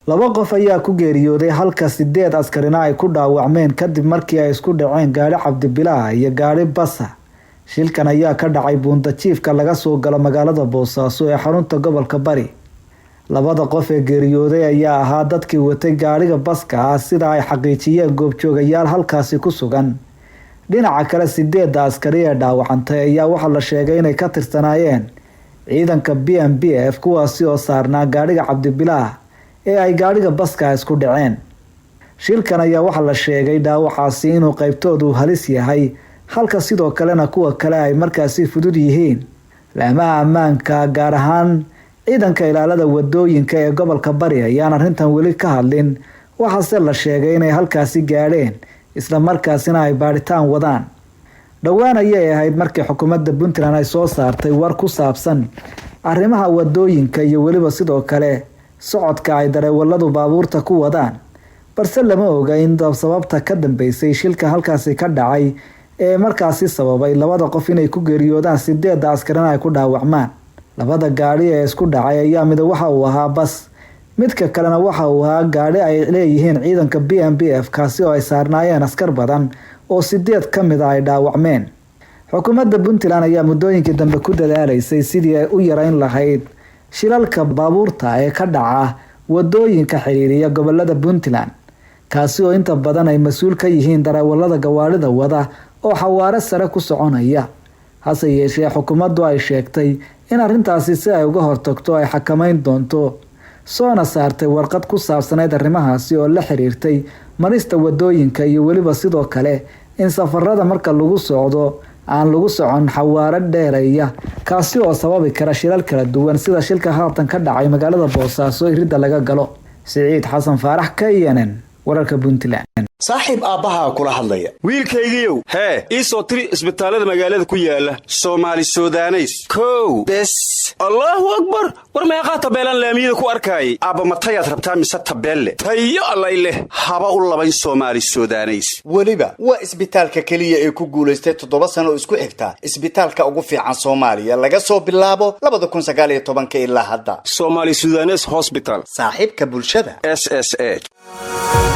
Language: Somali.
Laba qof ayaa ku geeriyooday halka sideed askarina ay ku dhaawacmeen kadib markii ay isku dhaceen gaadhi Cabdibilaah iyo gaadhi basa. Shilkan ayaa ka dhacay buundajiifka laga soo galo magaalada Boosaaso ee xarunta gobolka Bari. Labada qof ee geeriyooday ayaa ahaa dadkii watay gaadhiga baska ah, sida ay xaqiijiyeen goobjoogayaal halkaasi ku sugan. Dhinaca kale, sideedda askari ee dhaawacantay ayaa waxaa la sheegay inay ka tirsanaayeen ciidanka BMBF, kuwaasi oo saarnaa gaadhiga Cabdibilaah ee ay gaadhiga baska isku dhaceen. Shilkan ayaa waxaa la sheegay dhaawacaasi inuu qaybtoodu halis yahay, halka sidoo kalena kuwa kale ay markaasi fudud yihiin. Laamaha ammaanka, gaar ahaan ciidanka ilaalada wadooyinka ee gobolka Bari, ayaan arrintan weli ka hadlin, waxaase la sheegay inay halkaasi gaadheen islamarkaasina ay baadhitaan wadaan. Dhowaan ayay ahayd markii xukuumadda Puntland ay soo saartay war ku saabsan arrimaha wadooyinka iyo weliba sidoo kale socodka ay dareewaladu baabuurta ku wadaan, balse lama oga in sababta ka dambeysay shilka halkaasi ka dhacay ee markaasi sababay labada qof inay ku geeriyoodaan, sideedda askarina ay ku dhaawacmaan. Labada gaadhi ee isku dhacay ayaa mid waxa uu ahaa bas, midka kalena waxa uu ahaa gaadhi ay leeyihiin ciidanka BMBF, kaasi oo ay saarnaayeen askar badan oo sideed ka mid a ay dhaawacmeen. Xukuumadda Puntland ayaa muddooyinkii dambe ku dadaalaysay sidii ay u yareyn lahayd shilalka baabuurta ee ka dhaca wadooyinka xiriiriya gobolada Puntland, kaasi oo inta badan ay mas-uul ka yihiin darawalada gawaadhida wada oo xawaare sare ku soconaya. Hase yeeshee, xukuumaddu ay sheegtay in arrintaasi si ay uga hortagto ay xakameyn doonto, soona saartay warqad ku saabsanayd arrimahaasi oo la xiriirtay marista wadooyinka iyo weliba sidoo kale in safarada marka lagu socdo aan lagu socon xawaaro dheereeya, kaasi oo sababi kara shilal kala duwan, sida shilka haatan ka dhacay magaalada Boosaaso iridda laga galo. Siciid Xasan Faarax, KNN, wararka Puntland. Saaxiib, aabbahaa kula hadlaya. Wiilkaygiiow hee, ii soo tiri isbitaallada magaalada ku yaala Soomaali Sudaneys. Kow bes. Allaahu akbar! War meeqaa tabeelaan laamiyada ku arkaayay? Aabba, matayaad rabtaa mise tabeelle? Tayo allay leh. Haba u labayn Soomaali Sudaneys. Weliba waa isbitaalka keliya ee ku guulaystay 7 sano isku xigta isbitaalka ugu fiican Soomaaliya, laga soo bilaabo 2019-ka ilaa hadda. Somali Sudanes Hosbital. Saaxiibka bulshada. SSH.